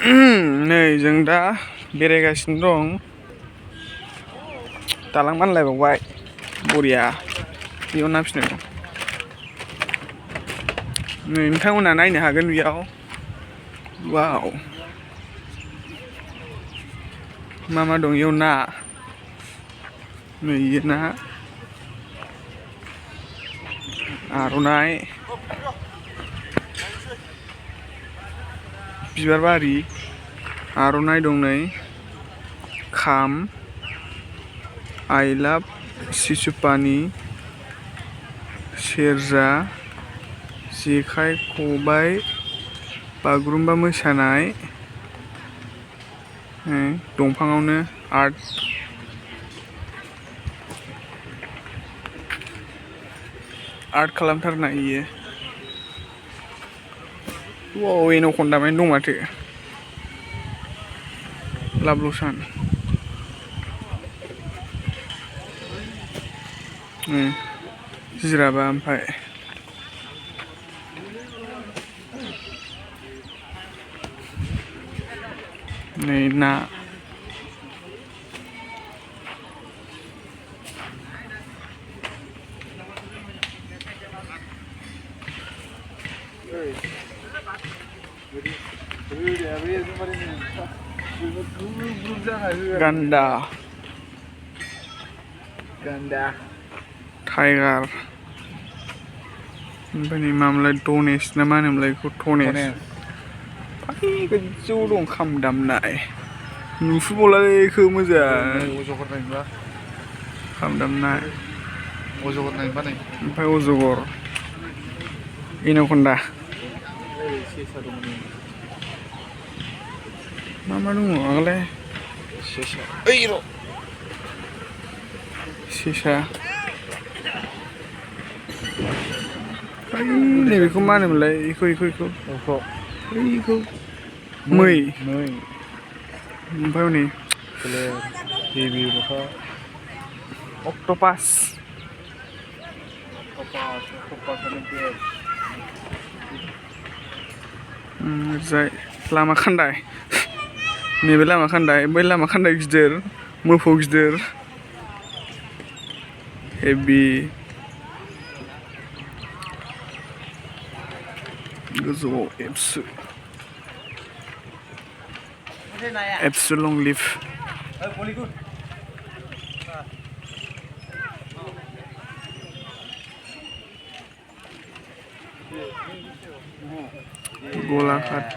नै जों दा बेरायगासिनो दं दालां बानायलायबावबाय बरिया बेयाव ना फिसिनाय दं नै नोंथांमोनहा नायनो हागोन बेयाव वाव मा मा दं इयाव ना नै इयो ना आर'नाइ बिबार बारि आर'नाइ दं नै खाम आइ लाभ सिसुपानि सेरजा जेखाइ खबाइ बागुरुम्बा मोसानाय दंफाङावनो आर्ट खालामथारनाय इयो वाव एनाकन्डा मानि दं माथो लाभ लसान जिराबा ओमफ्राय नै ना गान्दा टाइगार ओमफ्राय नै मामोनलाय धनेस ना मा होनोमोनलाय बेखौ धनेस गोजौ दं खाम दामनाय नुफुबावलालै बेखौ मोजां खाम दामनाय ओमफ्राय अजगर एनाकन्डा मा मा दङ आगोललाय सेसा नैबेखौ मा होनोमोनलाय बेखौ मै ओमफ्राय हनै अक्ट'पास ओरैजाय लामा खान्दाय नैबे लामा खान्दाय बै लामा खान्दाय गिदिर मोफौ गिदिर हेभि गोजौआव एबसु लं लिभ गलाघाट